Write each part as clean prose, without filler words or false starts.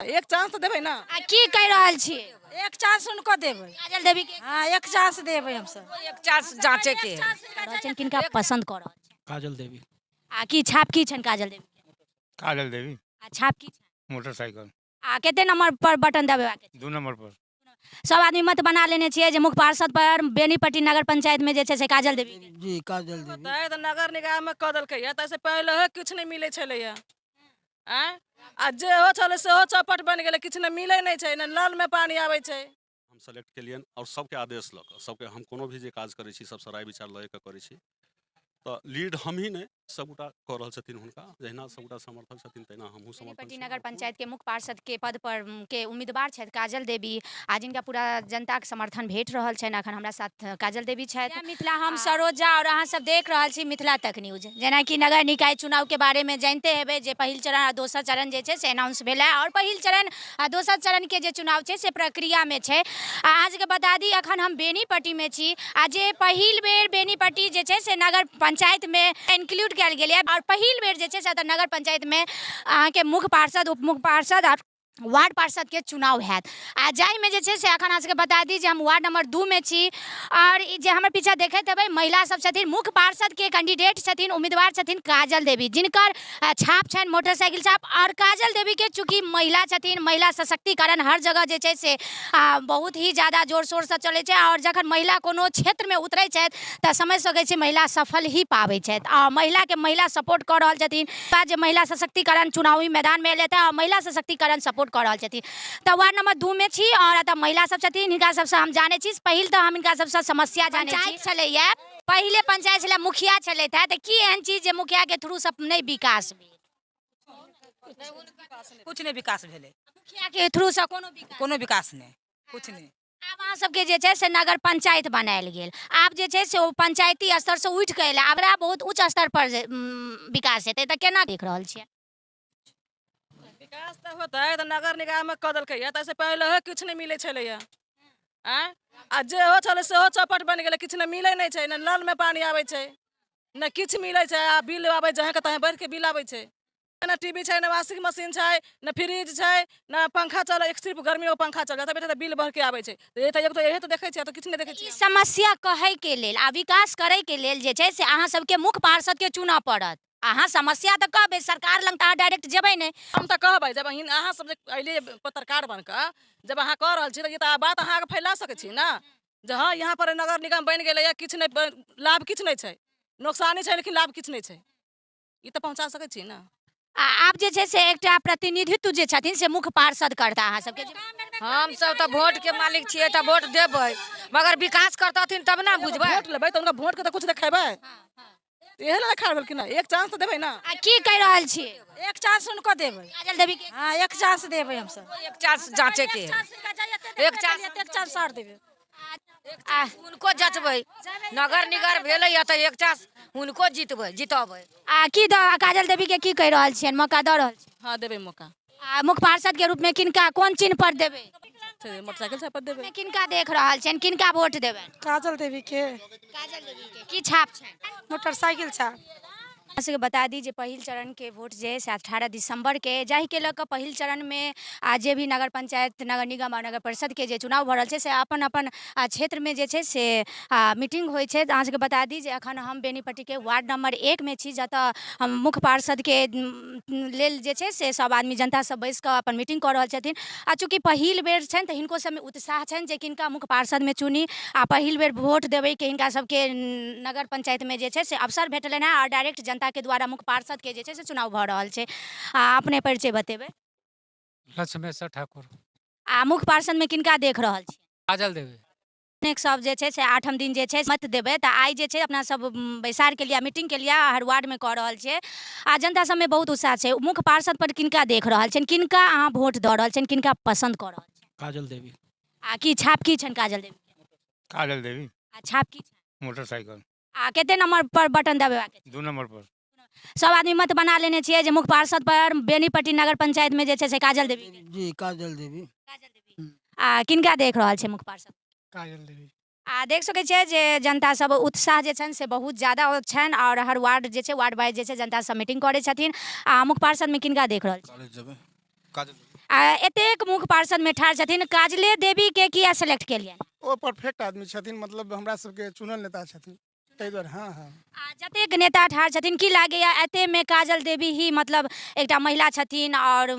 एक चांस तऽ देबै ने। आ की कहि रहल छियै? एक चांस हुनको देबै। काजल देवी के? हँ, एक चांस देबै हमसब। एक चांस जाँचे के है। रहल छनि, किनका पसंद कऽ रहल छनि? काजल देवी। आ की छाप की छनि काजल देवी के? काजल देवी। आ छाप की छनि? मोटरसाइकिल। आ कते नंबर पर बटन दबेबाक छै? 2 नंबर पर। सब आदमी मत बना लेने छियै जे मुख्य पार्षद पर बेनीपट्टी नगर पंचायत में जे छै से काजल देवी के। जी, काजल देवी। तऽ नगर निगम में कऽ देलकै तऽ एहिसँ पहिले किछु नहि मिलै छलैया। आँय, आ जेहो छलै सेहो चौपट बनि गेलै, किछु नहि मिलै नहि छै, ने नलमे पानि आबै छै। हम सेलेक्ट केलियनि आओर सबके आदेश लऽ कऽ, सबके हम कोनो भी जे काज करै छी सबसँ राय विचार लए कऽ करै छी। तऽ लीड हमही नहि, सबगोटा कऽ रहल छथिन हुनका, जहिना सबगोटा समर्थक छथिन तहिना हमहूँ समर्थक बेनीपट्टी छी। नगर पंचायत के मुख्य पार्षद के पद पर के उम्मीदवार छथि काजल देवी, आ जिनका पूरा जनताके समर्थन भेट रहल छनि। अखन हमरा साथ काजल देवी छथि। मिथिला, हम सरोजा और अहाँ सब देख रहल छी मिथिला तक न्यूज। जेनाकि नगर निकाय चुनाव के बारे में जानिते हेबै जे पहिल चरण आ दोसर चरण जे छै से अनाउंस भेल है, और पहिल चरण आ दोसर चरण के जे चुनाव छै से प्रक्रिया में छै। आ अहाँ सबके बता दी, अखन हम बेनीपट्टी में छी, आ जे पहिल बेर बेनीपट्टी जे छै से नगर पंचायत में इंक्लूड कयल गेलै, और पहिल बेर जे छै से एतऽ नगर पंचायत में अहाँके मुख्य पार्षद, उप मुख्य पार्षद आ वार्ड पार्षद के चुनाव हैत। आ जाहिमे जे छै से अखन अहाँ सबके बता दी जे हम वार्ड नंबर 2 में छी, और ई जे हमर पीछा देखैत हेबै महिला सब छथिन, मुख्य पार्षद के कैंडिडेट छथिन, उम्मीदवार छथिन काजल देवी, जिनकर छाप छनि मोटरसाइकिल छाप। और काजल देवी के चूँकि महिला छथिन, महिला सशक्तिकरण हर जगह जे छै से बहुत ही ज़्यादा जोर शोरसँ चलै छै, और जखन महिला कोनो क्षेत्रमे उतरै छथि तऽ समझि सकै छी महिला सफल ही पाबै छथि, आ महिलाके महिला सपोर्ट कऽ रहल छथिन। जे महिला सशक्तिकरण चुनावी मैदानमे एलथि आ महिला सशक्तिकरण सपोर्ट कऽ रहल छथिन। तऽ वार्ड नंबर 2 मे छी और एतऽ महिला सब छथिन, हिनका सबसँ हम जानै छी। पहिल तऽ हम हिनका सबसँ समस्या जानै छी। छलैया पहिले पंचायत छलै, मुखिया छलथि हे, तऽ की एहन चीज जे मुखियाके थ्रू सब नहि विकास भेल? कुछ नहि विकास भेलै। मुखियाके थ्रूसँ कोनो विकास? कोनो विकास नहि, कुछ नहि। आब अहाँ सबके जे छै से नगर पंचायत बनायल गेल, आब जे छै से ओ पंचायती स्तरसँ उठि कऽ एलै, आब बहुत उच्च स्तर पर विकास हेतै, तऽ केना देख रहल छियै? विकास तऽ होतै तऽ नगर निगममे कऽ देलकै तऽ एहिसँ पहिले किछु नहि मिलै छलैया। आँय, आ जेहो छलै सेहो चौपट बनि गेलै, किछु नहि मिलै नहि छै, ने नलमे पानि आबै छै, ने किछु मिलै छै, आ बिल आबै जहाँके तहाँ बढ़िके बिल आबै छै। ने टीवी छै, ने वाशिंग मशीन छै, ने फ्रिज छै, ने पंखा चलै, एक सिर्फ गर्मीमे पंखा चलै, तऽ बिल बढ़िके आबै छै। तऽ एक तऽ इहे तऽ देखै छियै, तऽ किछु नहि देखै छियै। ई समस्या कहैके लेल आ विकास करैके लेल जे छै से अहाँ सबके मुख्य पार्षदके चुनऽ पड़त। अहाँ समस्या तऽ कहबै, सरकार लग तऽ अहाँ डायरेक्ट जेबै नहि। हम तऽ कहबै, जब अहाँ सब जे अयलियै पत्रकार बनिकऽ, जब अहाँ कऽ रहल छी तऽ ई तऽ बात अहाँ आगे फैला सकै छी ने, जे हँ यहाँ पर नगर निगम बनि गेलैए, किछु नहि लाभ किछु नहि छै, नोकसानी छै लेकिन लाभ किछु नहि छै, ई तऽ पहुँचा सकै छी ने। आ आब जे छै से एकटा प्रतिनिधित्व जे छथिन से मुख्य पार्षद करता अहाँ सबके। हम सब तऽ वोटके मालिक छियै तऽ वोट देबै, मगर विकास करतथिन तब ने बुझबै। वोट लेबै तऽ हुनका वोटके तऽ कुछ देखेबै, इहे लए खड़ा भेलखिन हँ, एक चांस तऽ देबै ने। आ की कहि रहल छियै? एक चांस हुनको देबै। काजल देवी के? हँ, एक चांस देबै हमसब। एक चांस जाँचे के है। एक चांस, एक चांस और देबै। आ हुनको जचबै, नगर निगम भेलैया तऽ एक चांस हुनको जितबै, जितबै। आ की दऽ काजल देवी के की कहि रहल छियनि, मौका दऽ रहल छी? हँ, देबै मौका। आ मुख्य पार्षद के रूप में किनका कोन चिन्ह पर देबै? मोटरसाइकिल छाप पर देबै। किनका देख रहल छियनि, किनका वोट देबै? काजल देवी के। काजल देवी के की छाप छनि? मोटरसाइकिल छाप। अहाँ सबके बता दी जे पहिल चरण के वोट जे से 18 दिसंबर के, जाहि के लऽ कऽ पहिल चरण में आ जे भी नगर पंचायत, नगर निगम आ नगर परिषद के जे चुनाव भऽ रहल छै से अपन अपन क्षेत्र में जे छै से मीटिंग होइ छै। अहाँ सबके बता दी जे अखन हम बेनीपट्टी के वार्ड नंबर 1 में छी, जतऽ हम मुख्य पार्षद के लेल जे छै से सब आदमी जनता सब बैस कऽ अपन मीटिंग कऽ रहल छथिन। आ चूँकि पहिल बेर छनि तऽ हिनको सबमे उत्साह छनि जे किनका मुख्य पार्षदमे चुनी, आ पहिल बेर वोट देबैके हिनका सबके नगर पंचायतमे जे छै से अवसर भेटलनि हेँ, आओर डायरेक्ट जनताके द्वारा मुख्य पार्षदके जे छै से चुनाव भऽ रहल छै। आ अपने परिचय बतेबै? लक्ष्मेश्वर ठाकुर। आ मुख्य पार्षदमे किनका देख रहल छी? काजल देवी। अपनेक सब जे छै से 8म दिन जे छै मत देबै, तऽ आइ जे छै अपना सब बैसार के लिए, मीटिंग के लिए हर वार्डमे कऽ रहल छियै, आ जनता सबमे बहुत उत्साह छै। मुख्य पार्षद पर किनका देख रहल छियनि, किनका अहाँ वोट दऽ रहल छियनि, किनका पसन्द कऽ रहल छियनि? काजल देवी। आ की छाप की छनि काजल देवी के? काजल देवी। आ छाप की छनि? मोटरसाइकिल। आ कते नंबर पर बटन दबेबाक छै? 2 नंबर पर। सब आदमी मत बना लेने छियै जे मुख्य पार्षद पर बेनीपट्टी नगर पंचायत में जे छै से काजल देवी के। जी, काजल देवी। काजल देवी। आ किनका देख रहल छै मुख्य पार्षद? काजल देवी। आ देख सकै छियै जे जनता सब उत्साह जे छनि से बहुत ज्यादा छनि, आओर हर वार्ड जे छै वार्ड वाइज जे छै जनता सब मीटिंग करै छथिन। आ मुख्य पार्षद में किनका देख रहल छी? काजल देवी। काजल देवी। आ एतेक मुख्य पार्षदमे ठाढ़ छथिन, काजले देवीके किया सेलेक्ट केलियनि? ओ परफेक्ट आदमी छथिन, मतलब हमरा सबके चुनल नेता छथिन, ताहि दुआरे। हँ हँ। आ जतेक नेता ठाढ़ छथिन, की लागैया एतेमे काजल देवी ही मतलब एकटा महिला छथिन आओर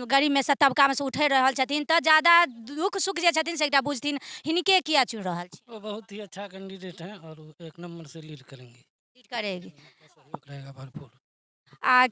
गरीबमे सँ तबकामे सँ उठि रहल छथिन, तऽ ज्यादा दुख सुख जे छथिन से एकटा बुझथिन, हिनके किया चुनि रहल छी? वो बहुत ही अच्छा कैंडिडेट हैं और वो एक नंबर से लीड करेंगे। लीड करेगी। सहयोग रहेगा भरपूर। आ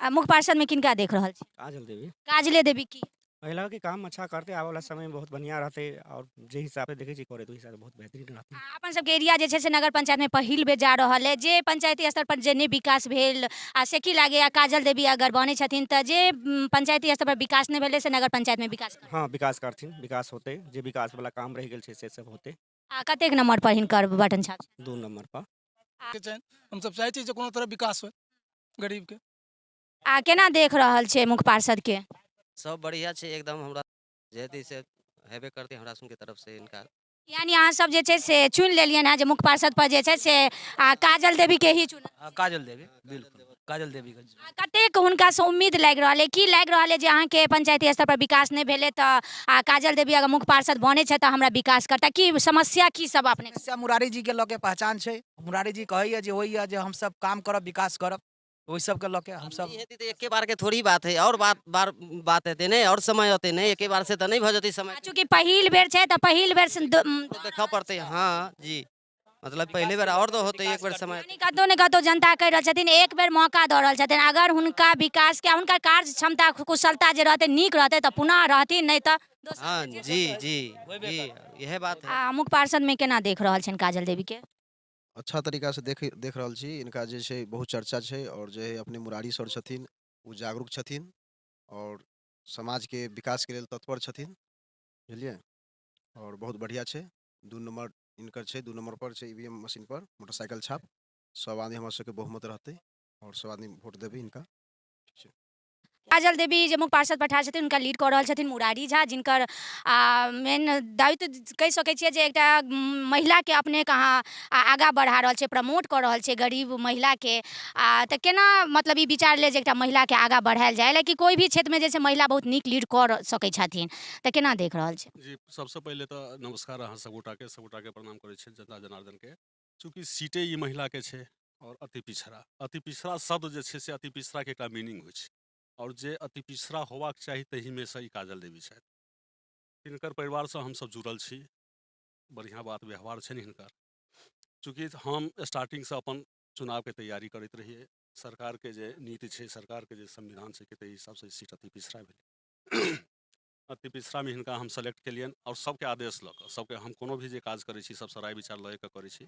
आ मुख्य पार्षदमे किनका देख रहल छी? काजल देवी। काजले देवी की? महिला के काम अच्छा करते, आबे वाला समय में बहुत बढ़िया रहते और जे हिसाब से देखे छी करे, ओहि हिसाब से बहुत बेहतरीन रहते। अपन सबके एरिया जे छै से नगर पंचायतमे पहिल बेर जा रहल अइ, जे पंचायती स्तर पर जे नहि विकास भेल आ से की लागैया काजल देवी अगर बनै छथिन तऽ जे पंचायती स्तर पर विकास नहि भेलै से नगर पंचायतमे विकास करथिन? हाँ, विकास करथिन, विकास होते, जे विकास वाला काम रहि गेल छै से सब होते। आ कतेक नंबर पर हिनकर बटन छाप? 2 नंबर पर। के छनि, हमसब चाहै छी जे कोनो तरह विकास होइ गरीबके। आ केना देख रहल छै मुख्य पार्षदके? सब बढ़िया छै एकदम, हमरा जे हेतै से हेबे करतै हमरा सबके तरफ से इनका। यानी अहाँ सब जे छै से चुनि लेलियनि हेँ जे मुख्य पार्षद पर जे छै से आ काजल देवीके ही चुनब? हाँ, काजल देवी, बिल्कुल काजल देवी के। आ कतेक हुनकासँ उम्मीद लागि रहल अइ, की लागि रहल अइ जे अहाँके पंचायती स्तर पर विकास नहि भेलै तऽ आ काजल देवी अगर मुख्य पार्षद बनै छै तऽ हमरा विकास करता, की समस्या की सब अपने? समस्या मुरारी जी के लऽ के पहचान छै, मुरारी जी कहैया जे होइया जे हमसब काम करब, विकास करब, ओहि सबके लऽ के हमसब। ई हेतै तऽ एके बार के थोड़ी बात है, और बात बार बात हेतै नहि, और समय अतै नहि, एके बार से तऽ नहि भऽ जेतै समय। चूँकि पहिल बेर छै तऽ पहिल बेर से देखऽ पड़तै। हाँ जी, मतलब पहले बेर और तो होते एक बेर समय। यानी कतौ ने कतौ जनता कहि रहल छथिन एक बेर मौका दऽ रहल छथिन, अगर हुनका विकास के हुनका कार्य क्षमता कुशलता जे रहतै नीक रहतै तऽ पुनः रहथिन, नहि तऽ। हाँ जी जी जी, यह बात है। आ मुख्य पार्षद में केना देख रहल छनि काजल देवी के? अच्छा तरीका से देख देख रहल छी, इनका जे छै बहुत चर्चा छै और जे अपने मुरारी सर छथिन ओ जागरूक छथिन और समाज के विकास के लेल तत्पर छथिन, बुझलियै, और बहुत बढ़िया छै। 2 नंबर इनकर छै, 2 नंबर पर छै ईवीएम मशीन पर मोटरसाइकिल छाप, सब आदमी हमर सबके बहुमत रहतै और सब आदमी वोट देबै इनका। काजल देवी जे मुख्य पार्षद पर ठाढ़ छथिन हुनका लीड कऽ रहल छथिन मुरारी झा, जिनकर मेन दायित्व कहि सकै छियै जे एकटा महिलाके अपने अहाँ आगाँ बढ़ा रहल छै, प्रमोट कऽ रहल छै गरीब महिलाके, आ तऽ केना मतलब ई विचार ले जे एकटा महिलाके आगाँ बढ़ायल जाय, लेकिन कोइ भी क्षेत्रमे जे छै महिला बहुत नीक लीड कऽ सकै छथिन, तऽ केना देख रहल छै? जी, सबसँ पहिले तऽ नमस्कार अहाँ सबगोटाके, सबगोटाके प्रणाम करै छी जनता जनार्दनके। चूँकि सीटे ई महिलाके छै और अति पिछड़ा, अति पिछड़ा शब्द जे छै से अति पिछड़ाके एकटा मीनिंग होइ छै और जे अति पिछड़ा होबाक चाही ताहिमे सँ ई काजल देवी छथि। हिनकर परिवारसँ हमसब जुड़ल छी, बढ़िआँ बात व्यवहार छनि हिनकर। चूँकि हम स्टार्टिंगसँ अपन चुनावके तैयारी करैत रहियै, सरकारके जे नीति छै, सरकारके जे संविधान छै, ताहि हिसाबसँ ई सीट अति पिछड़ा भेलै। अति पिछड़ामे हिनका हम सेलेक्ट केलियनि और सबके आदेश लऽ कऽ, सबके हम कोनो भी जे काज करै छी सबसँ राय विचार लए कऽ करै छी,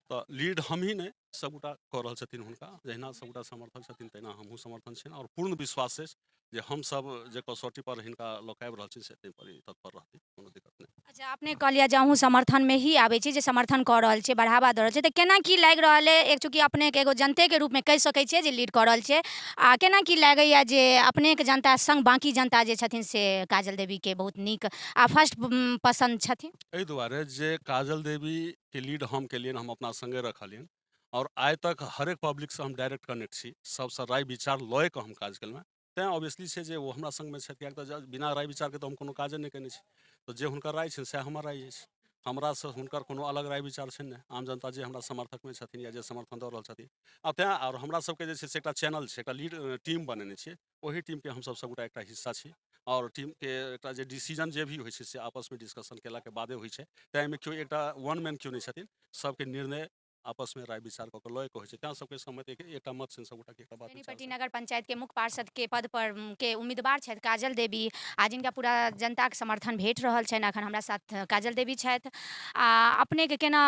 तऽ लीड हमही नहि सबगोटा कऽ रहल छथिन हुनका, जहिना सबगोटा समर्थक छथिन तहिना हमहूँ समर्थन छियनि और पूर्ण विश्वास अछि जे हमसब जे कसौटी पर हिनका लऽ कऽ आबि रहल छी से ताहि पर ई तत्पर रहती, कोनो दिक्कत नहि। अच्छा, अपने कहलियै जे अहूँ समर्थनमे ही आबै छी, जे समर्थन कऽ रहल छियै, बढ़ावा दऽ रहल छियै, तऽ केना की लागि रहल अइ? एक चूँकि अपनेके एगो जनतेके रूपमे कहि सकै छियै जे लीड कऽ रहल छियै, आ केना की लागैया जे अपनेके जनता संग बाँकी जनता जे छथिन से काजल देवीके बहुत नीक आ फर्स्ट पसन्द छथिन? एहि दुआरे जे काजल देवीके लीड हम केलियनि, हम अपना संगे रखलियनि और आइ तक हरेक पब्लिकसँ हम डायरेक्ट कनेक्ट छी, सबसँ राय विचार लए कऽ हम काज केलहुँ हेँ, तैँ ऑब्वियसली छै जे ओ हमरा संगमे छथि, किएक तऽ बिना राय विचारके तऽ हम कोनो काजे नहि केने छी, तऽ जे हुनकर राय छनि सएह हमर राय अछि, हमरासँ हुनकर कोनो अलग राय विचार छनि नहि। आम जनता जे हमरा समर्थकमे छथिन या जे समर्थन दऽ रहल छथिन, आ तैँ आओर हमरा सबके जे छै से एकटा चैनल छै, एकटा लीड टीम बनेने छियै, ओहि टीमके हमसब सबगोटा एकटा हिस्सा छी और टीमके एकटा जे डिसीजन जे भी होइ छै से आपसमे डिस्कशन केलाके बादे होइ छै, तैँ एहिमे केओ एकटा वन मैन केओ नहि छथिन, सबके निर्णय आपसमे राय विचार कऽ कऽ लए कऽ होइ छै, तैँ सबके सहमति एकटा मत छनि सबगोटाके एकटा बात विचार। बेनीपट्टी नगर पंचायत के मुख्य पार्षद के पद पर के उम्मीदवार छथि काजल देवी, आ जिनका पूरा जनताके समर्थन भेट रहल छनि। अखन हमरा साथ काजल देवी छथि। आ अपनेके केना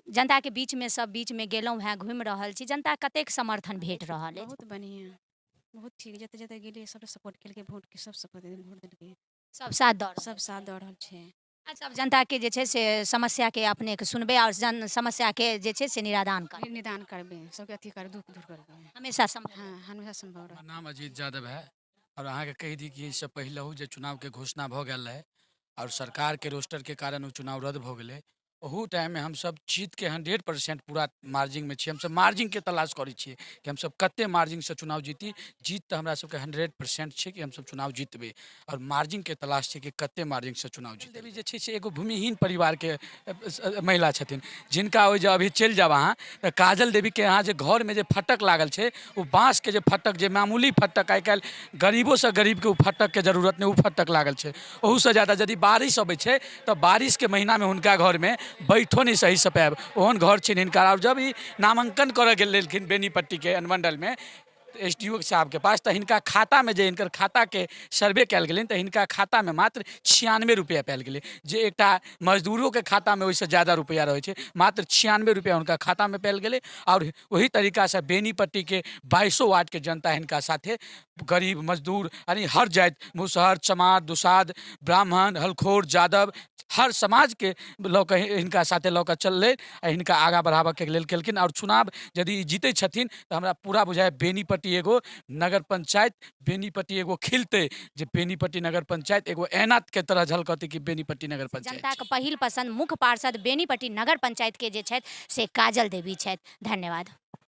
जनताके बीचमे सब बीचमे गेलहुँ हेँ, घुमि रहल छी, जनता कतेक समर्थन भेट रहल अछि? बहुत बढ़िआँ, बहुत ठीक, जतऽ जतऽ गेलियै सब सपोर्ट केलकै, वोटके सब सपोर्ट वोट देलकै, सब साथ दऽ सब साथ दऽ रहल छै। आ सब जनताके जे छै से समस्याके अपनेके सुनबै और जन समस्याके जे छै से निदान करबै। निदान करबै, सबके अथी करबै, दुःख दूर करबै। हमेशा सम्भव। हाँ, हमेशा सम्भव रहत। हमर नाम अजीत यादव है और अहाँके कहि दी कि एहिसँ पहिलहु जे चुनावके घोषणा भऽ गेल रहै और सरकारके रोस्टरके कारण ओ चुनाव रद्द भऽ गेलै। ओहू टाइममे हमसभ जीतके 100% पूरा मार्जिनमे छी। हमसभ मार्जिनके तलाश करै छियै कि हमसभ कते मार्जिनसँ चुनाव जीती। जीत तऽ हमरा सबके 100% छै कि हमसभ चुनाव जीतबै, आओर मार्जिनके तलाश छै कि कते मार्जिनसँ चुनाव जीतबै। देवी जे छै से एगो भूमिहीन परिवारके महिला छथिन, जिनका ओहि जे अभी चलि जायब अहाँ तऽ काजल देवीके यहाँ जे घरमे जे फटक लागल छै, ओ बाँसके जे फटक, जे मामूली फटक, आइ काल्हि गरीबोसँ गरीबके ओ फटकके जरूरत नहि, ओ फटक लागल छै। ओहूसँ ज्यादा यदि बारिश अबै छै तऽ बारिशके महीनामे हुनका घरमे बैठो नहि सहीसँ पायब, ओहन घर छनि हिनकर। आओर जब ई नामाङ्कन करऽ गेल लेलखिन बेनीपट्टीके अनुमण्डलमे SDO साहबके पास, तऽ हिनका खातामे जे हिनकर खाताके सर्वे कयल गेलनि तऽ हिनका खातामे मात्र 96 रुपैआ पायल गेलै, जे एकटा मजदूरोके खातामे ओहिसँ ज्यादा रुपैआ रहै छै। मात्र 96 रुपैआ हुनका खातामे पायल गेलै। आओर ओही तरीकासँ बेनीपट्टीके 22 वार्डके जनता हिनका साथे, गरीब मजदूर यानी हर जाति, मुसहर, चमार, दुसाध, ब्राह्मण, हलखोर, जादव, हर समाजके लऽ कऽ हिनका साथे लऽ कऽ चललै आ हिनका आगाँ बढ़ाबऽके लेल केलखिन। आओर चुनाव यदि ई जीतै छथिन तऽ हमरा पूरा बुझाइ बेनीपट्टी एगो नगर पंचायत, बेनीपट्टी एगो खिलतै, जे बेनीपट्टी नगर पंचायत एगो ऐनाके तरह झलकतै कि बेनीपट्टी नगर पंचायत। जनताके पहिल पसंद मुख्य पार्षद बेनीपट्टी नगर पंचायत के जे छथि से काजल देवी छथि। धन्यवाद।